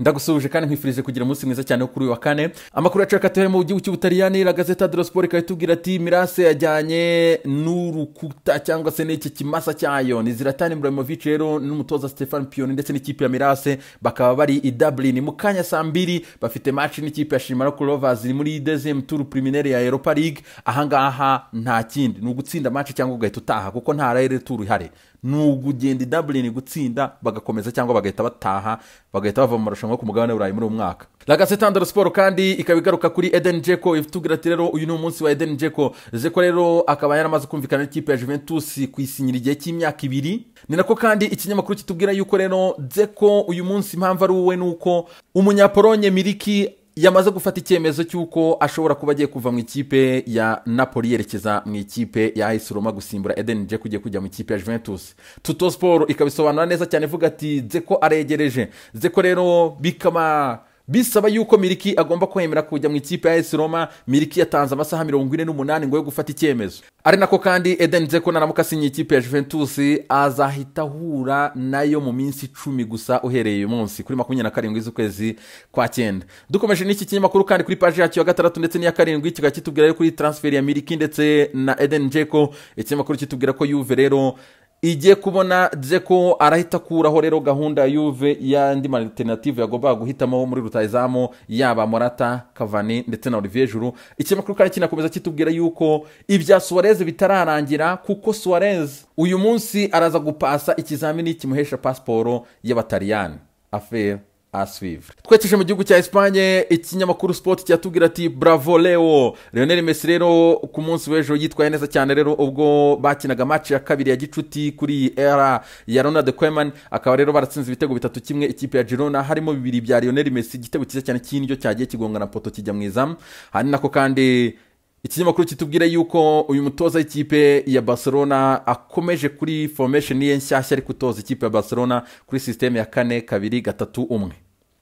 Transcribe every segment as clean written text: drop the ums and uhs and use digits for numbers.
Ndagusuhuje kandi nkwifurije kugira umunsi mwiza cyane wo kuri uyu wa kane. Amakuru yacu reka mu gihugu cy'Ubutaliyani. La Gazzetta dello Sport ikaba itubwira ati Milan AC yajyanye n'urukuta cyangwa se n'iki kimasa cyayo ni Zlatan Ibrahimovic rero n'umutoza Stefan Pioli ndetse n'ikipe ya Milan AC, bakaba bari i Dublin. Mu kanya saa 2 bafite match n'ikipe ya Shamrock Rovers muri deuxième tour préliminaire ya Europa League. Ahangaha nta kindi, ni ugutsinda match cyangwa ugahita utaha, kuko nta retour ihari. Ni ugugenda i Dublin gutsinda bagakomeza, cyangwa bagahita bataha, bagahita bava mu marushanwa ku mugabane w'Uburayi muri uyu mwaka. La Gazzetta dello Sport kandi ikaba igaruka kuri Eden Dzeko, itubwira ati rero uyu ni umunsi wa Eden Dzeko. Dzeko rero akaba yaramaze kumvikana n'ikipe ya Juventus kwisinyira igihe cy'imyaka 2. Ni nako kandi ikinyamakuru kitubwira yuko rero Dzeko uyu munsi impamvu ari uwe nuko umunyapolonye Milik yamaze gufata icyemezo cy'uko ashobora kuba agiye kuva mu ikipe ya Napoli yerekeza mu ikipe ya AS Roma gusimbura Eden Dzeko ugiye kujya mu ikipe ya Juventus. Tuttosport ikabisobanura neza cyane ivuga ati Dzeko aregereje. Dzeko rero bikaba bisaba yuko Milik agomba kwemera kujya mu ikipe ya AS Roma. Milik yatanze amasaha 48 ngo yo gufata icyemezo. Ari nako kandi Eden Dzeko naramuka asinye ikipe ya Juventus azahita ahura nayo mu minsi 10 gusa uhereye uyu munsi kuri 27 z'ukwezi kwa 9. Dukomeje n'iki kinyamakuru kandi kuri page yacyo ya 6 ndetse n'iya 7 kikaba kitubwira kuri transfer ya Milik ndetse na Eden Dzeko. Ikinyamakuru kitubwira ko Juve rero igiye kubona Dzeko, arahita akuraho rero gahunda ya Juve y'andi alternative yagombaga guhitamo muri rutahizamu, yaba Morata, Cavani ndetse na Olivier Giroud. Ikinyamakuru kandi kinakomeza kitubwira yuko ibya Suarez bitararangira, kuko Suarez uyu munsi araza gupasa ikizamini kimuhesha pasiporo y'Abataliyani. Affaire à suivre. Twekeje mu gihugu cya Espagne, ikinyamakuru Sport cyatubwira ati bravo Leo. Lionel Messi rero ku munsi w'ejo yitwaye neza cyane rero ubwo bakinaga match ya kabiri ya gicuti kuri era ya Ronald Koeman, akaba rero baratsinze ibitego 3-1 ikipe ya Girona, harimo bibiri bya Lionel Messi, igitego cyiza cyane cy'indyo cyagiye kigonga na poto kijya mu izamu. Hari nako kandi ikinyamakuru kitubwira yuko uyu mutoza w'ikipe ya Barcelona akomeje kuri formation ye nshyashya, ari gutoza ikipe ya Barcelona kuri system ya 4-2-3-1.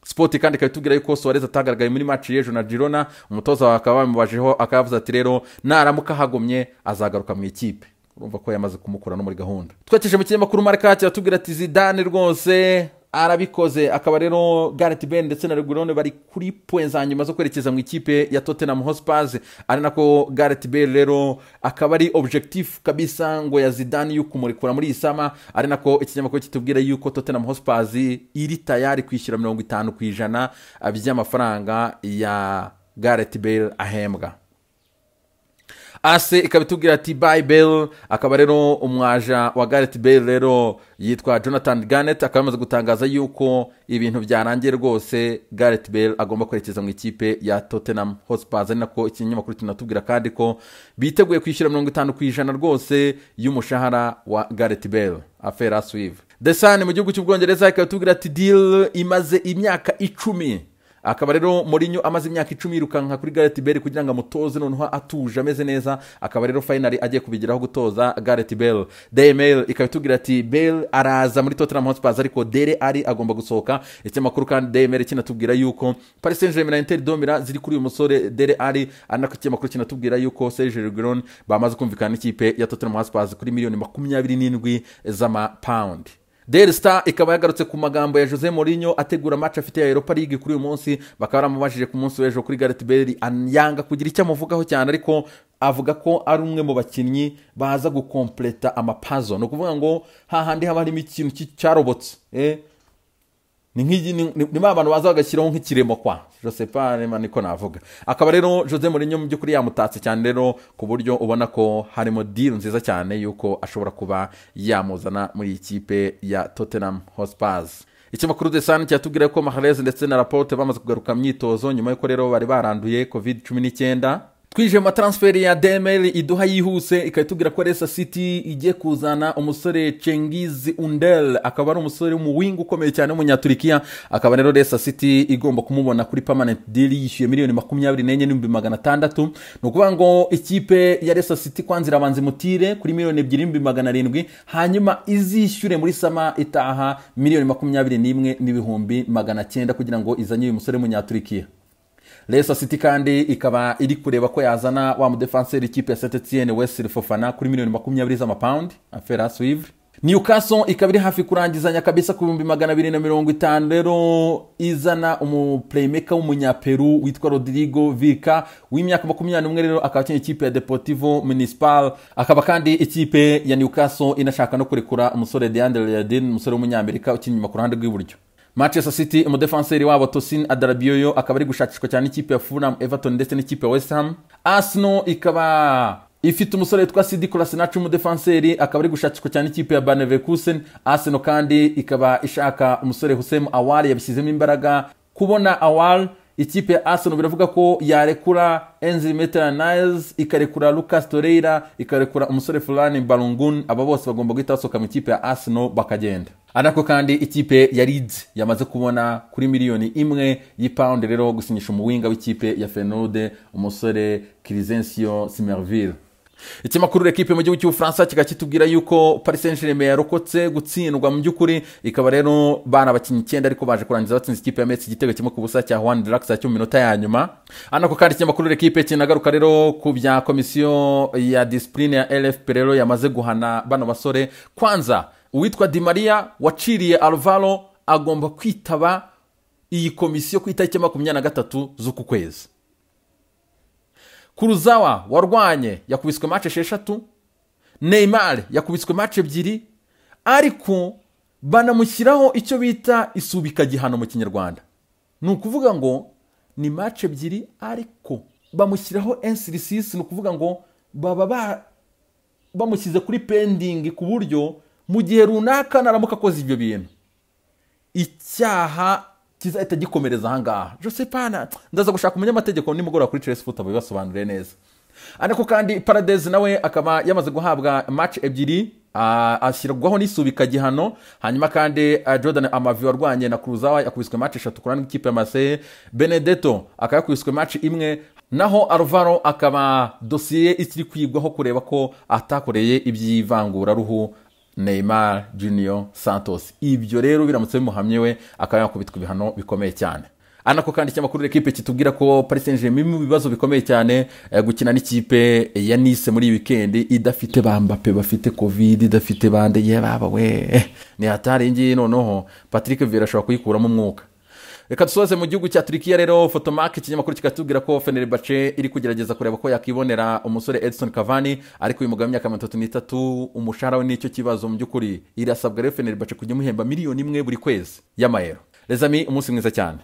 Sport kandi ikaba itubwira yuko Suarez atagaragaye muri match y'ejo na Girona. Umutoza bakaba bamubajeho, akaba yavuze ati rero naramuka ahagumye azagaruka mu ikipe. Urumva ko yamaze kumukura no muri gahunda. Twekeje mu kinyamakuru Marca, kiratubwira ati Zidane rwose arabikoze. Akaba rero Gareth Bale ndetse na Reguilon bari kuri point za nyuma zo kwerekeza mu ikipe ya Tottenham Hotspur. Ari nako Gareth Bale rero akaba ari objectif kabisa ngo ya Zidane yo kumurekura muri iyi summer. Ari nako ikinyamakuru kitubwira yuko Tottenham Hotspur iri tayari kwishyura 50% by'amafaranga ya Gareth Bale ahembwa. AS ikaba itubwira ati bye Bale. Akaba rero umwaja wa Gareth Bale rero yitwa Jonathan Garnett, akaba yamaze gutangaza yuko ibintu byarangiye rwose, Gareth Bale agomba kwerekeza mu ikipe ya Tottenham Hotspur. Ari nako ikinyamakuru kinatubwira kandi ko biteguye kwishyura 50% rwose y'umushahara wa Gareth Bale. Affaire à suivre. The Sun mu gihugu cy'Ubwongereza ikaba itubwira ati deal imaze imyaka 10. Akaba rero Mourinho amaze imyaka 10 yirukanka kuri Gareth Bale kugira ngo amutoze noneho atuje ameze neza, akaba rero finally agiye kubigeraho gutoza Gareth Bale. Daily Mail ikaba itubwira ati Bale araza muri Tottenham Hotspur, ariko Dele Alli agomba gusohoka. Ikinyamakuru kandi Daily Mail kinatubwira yuko Paris Saint-Germain na Inter de Milan ziri kuri uyu musore Dele Alli. Ari nako ikinyamakuru kinatubwira yuko Sergio Reguilon bamaze kumvikana n'ikipe ya Tottenham Hotspur kuri miliyoni 27 z'amapawundi. Daily Star ikaba yagarutse ku magambo ya Jose Mourinho ategura match afite ya Europa League kuri uyu munsi. Bakaba baramubajije ku munsi w'ejo kuri Gareth Bale, yanga kugira icyo amuvugaho cyane, ariko avuga ko ari umwe mu bakinnyi baza gukompleta amapuzzle. Ni ukuvuga ngo hahandi haba harimo ikintu cyarobotse, ni nk'igi, ni ba bantu baza bagashyiraho nk'ikiremo kwa je sais pas niko navuga. Akaba rero Jose Mourinho mu by'ukuri yamutatse cyane rero, ku buryo ubona ko harimo deal nziza cyane yuko ashobora kuba yamuzana muri iyi kipe ya Tottenham Hotspur. Ikinyamakuru The Sun cyatubwira ko Mahrez ndetse na Laporte bamaze kugaruka myitozo nyuma y'uko rero bari baranduye COVID-19. Twije mu transfer ya DML iduha yihuse, ikaba itubwira ko Leicester City igiye kuzana umusore Cengiz Under, akaba ari umusore w'umuwinga ukomeye cyane w'umunyaturikiya. Akaba rero Leicester City igomba kumubona kuri permanent deal, yishyuye 24,600,000. Ni ukuvuga ngo ikipe ya Leicester City kwanza irabanza imutire kuri 2,700,000, hanyuma izishyure muri summer itaha 21,900,000 kugira ngo izanye uyu musore w'umunyaturikiya. Leicester City kandi ikaba iri kureba ko yazana wa mudefanseri ikipe ya Saint Etienne, Wesley Fofana, kuri miliyoni 20 z'amapawundi. Affaire à suivre. Newcastle ikaba iri hafi kurangizanya kabisa ku 250,000 rero, izana umu playmaker w'umunyaperu witwa Rodrigo Vilca w'imyaka 21 rero, akaba akina ikipe ya Deportivo Municipal. Akaba kandi ikipe ya Newcastle inashaka no kurekura umusore DeAndre Yedlin, umusore w'umunyamerika ukina inyuma ku ruhande rw'iburyo. Manchester City, umudefanseri wabo Tosin Adarabioyo akaba ari gushakishwa cyane ikipe ya Fulham, Everton ndetse n'ikipe ya West Ham. Arsenal ikaba ifite umusore witwa Sidi Kolasinac, umudefanseri, akaba ari gushakishwa cyane ikipe ya Bayer Leverkusen. Arsenal kandi ikaba ishaka umusore Houssem Aouar, yabishyizemo imbaraga kubona Aouar. Ikipe ya Arsenal biravuga ko yarekura Ainsley Maitland-Niles, ikarekura Lucas Torreira, ikarekura umusore Fulani Balogun. Aba bose bagomba guhita basohoka mu ikipe ya Arsenal bakagenda. Ariko kandi ikipe ya Leeds yamaze kubona kuri miliyoni 1 y'ipawundi rero gusinyisha umuwinga w'ikipe ya Feyenoord, umusore Crysencio Summerville. Ikinyamakuru L'Equipe mu gihugu cy'Ubufaransa kikaba kitubwira yuko Paris Saint-Germain yarokotse gutsindwa mu by'ukuri, ikaba rero bana abakinnyi 9, ariko baje kurangiza batsinze ikipe ya Metz igitego 1-0 cya Juan Draxler cyo mu minota ya nyuma. Hano kandi ikinyamakuru L'Equipe kinagaruka rero ku bya komisiyo ya discipline ya LFP rero yamaze guhana bano basore. Kwanza uwitwa Di Maria waciriye Alvaro agomba kwitaba iyi komisiyo ku itariki 23 z'uku kwezi. Kurzawa warwanye yakubiswe match 6, Neymar yakubiswe match 2, ariko banamushyiraho icyo bita isubikagihano mu Kinyarwanda. Ni ukuvuga ngo ni match 2, ariko bamushyiraho un sursis, ni ukuvuga ngo baba bamushyize kuri pending, ku buryo mu gihe runaka naramuka akoze ibyo bintu, icyaha kizahita gikomereza ahangaha. Jose pana ndaza gushaka umunyamategeko nimugoroba kuri Chelsea Foot abibasobanurire neza. Ariko kandi Paredes nawe akaba yamaze guhabwa match 2, ashyirwaho n'isubikagihano. Hanyuma kandi Jordan Amavi warwanye na Kurzawa yakubiswe match 3 ku ruhande rw'ikipe ya Marseille, Benedetto akaba yakubiswe match 1, naho Alvaro akaba dosiye ikiri kwigwaho kureba ko atakoreye iby'ivanguraruhu Neymar Junior Santos. Ibyo rero biramutse bimuhamye, we akaba yakubitwa ibihano bikomeye cyane. Anako kandi ikinyamakuru L'Equipe kitubwira ko Paris Saint-Germain mu bibazo bikomeye cyane, gukina n'ikipe ya Nice muri iyi weekend idafite ba Mbappe bafite Covid, idafite bande ye baba we, ni hatari ngiyi. Noneho Patrick Vieira ashobora kuyikuramo umwuka. Reka dusoze mu gihugu cya Turikiya rero. Fotomark, ikinyamakuru kikatubwira ko Fenerbahce iri kugerageza kureba ko yakibonera umusore Edson Cavani, ariko uyu mugabo w'imyaka 33 umushahara we nicyo kibazo mu by'ukuri. Irasabwa rero Fenerbahce kujya imuhemba miliyoni 1 buri kwezi y'amayero. Les amis, umunsi mwiza cyane.